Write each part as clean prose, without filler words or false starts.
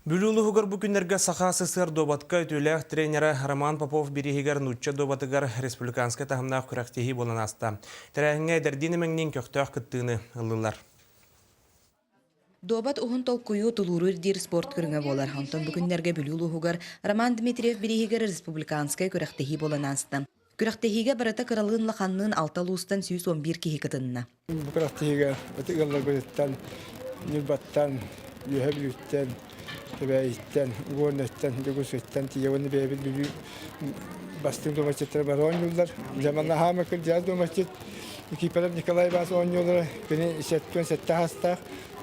Бүлүү улууһугар бу күннэргэ Саха СССР дуобатка үтүөлээх тренерэ Роман Попов бирииһигэр нуучча дуобатыгар республиканскай таһымнаах күрэхтэһии буолан ааста. Тэрээһиҥҥэ эдэрдиин эмэҥниин көхтөөх кыттыыны ыллылар. Дуобат уһун толкуйу, тулууру ирдиир спорт көрүҥэ буолар. Онтон бу күннэргэ Бүлүү улууһугар Роман Дмитриев бирииһигэр республиканскай күрэхтэһии буолан ааста. Күрэхтэһиигэ барыта кыралыын-улаханныын алта улуустан 111 киһи кытынна. Бу күрэхтэһиигэ ытык ыалларбытыттан Ньурбаттан, Үөһээ Бүлүүттэн, Кэбээйиттэн, Горнайтан, Дьокуускайтан тиийэ уонна бэйэбит Бүлүү бастыҥ дуобатчыттара бары оонньууллар. Дьэ манна хаама кырдьаҕас дуобатчыт Никифоров Николай Иванович оонньуулара кини 77 саастаах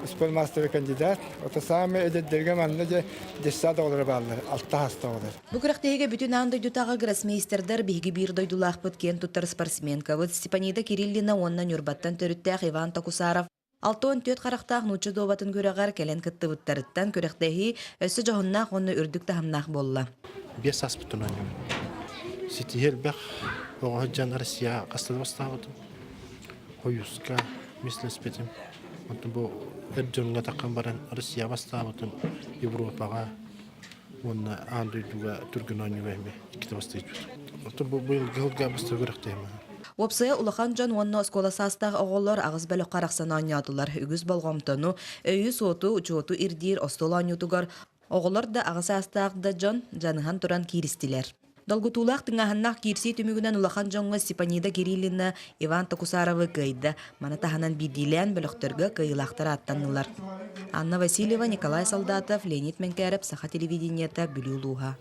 спорт маастара кандидат. Ото саамай эдэрдэргэ манна дьэ детсад оҕолоро бааллар, алта саастаах оҕолор. Бу күрэхтэһиигэ бүтүн аан дойдутааҕы гроссмейстердар биһиги биир дойдулаахпыт киэн туттар спортсменкабыт Степанида Кириллина уонна Ньурбаттан төрүттээх Иван Токусаров 64 харахтаах нуучча дуобатын күрэҕэр кэлэн кыттыбыттарыттан күрэхтэһии өссө дьоһуннаах уонна үрдүк таһымнаах буолла. Биэс сааспыттан оонньуубун. Ситиһи элбэх оҕо сылдьан Россияҕа хаста да бастаабытым. Хойууска миэстэлэспитим. Онтон бу эр дьоҥҥо таххан баран Россияҕа бастаабытым, Европаҕа уонна аан дойдуга түргэн оонньууга эмиэ иккитэ бастыйбыт. Оттон бу быйылгы сылга бастакы күрэхтэһим. Уопсайа улахан дьон уонна оскуола саастаах оҕолор аҕыс бөлөххө арахсан оонньоотулар. Үгүс болҕомтону, өйү-суоту, учуоту ирдиир остуол оонньуутугар оҕолор да аҕа саастаах да дьон дьаныһан туран кииристилэр. Долгутуулаах тыҥааһыннаах киирсии түмүгүнэн улахан дьоҥҥо Степанида Кириллина Иван Токусаровы кыайда. Маны таһынан биирдиилээн бөлөхтөргө кыайыылаахтар ааттаннылар. Анна Васильева, Николай Солдатов, Леонид Мэҥкээрэп, Саха телевидениета, Бүлүү улууһа.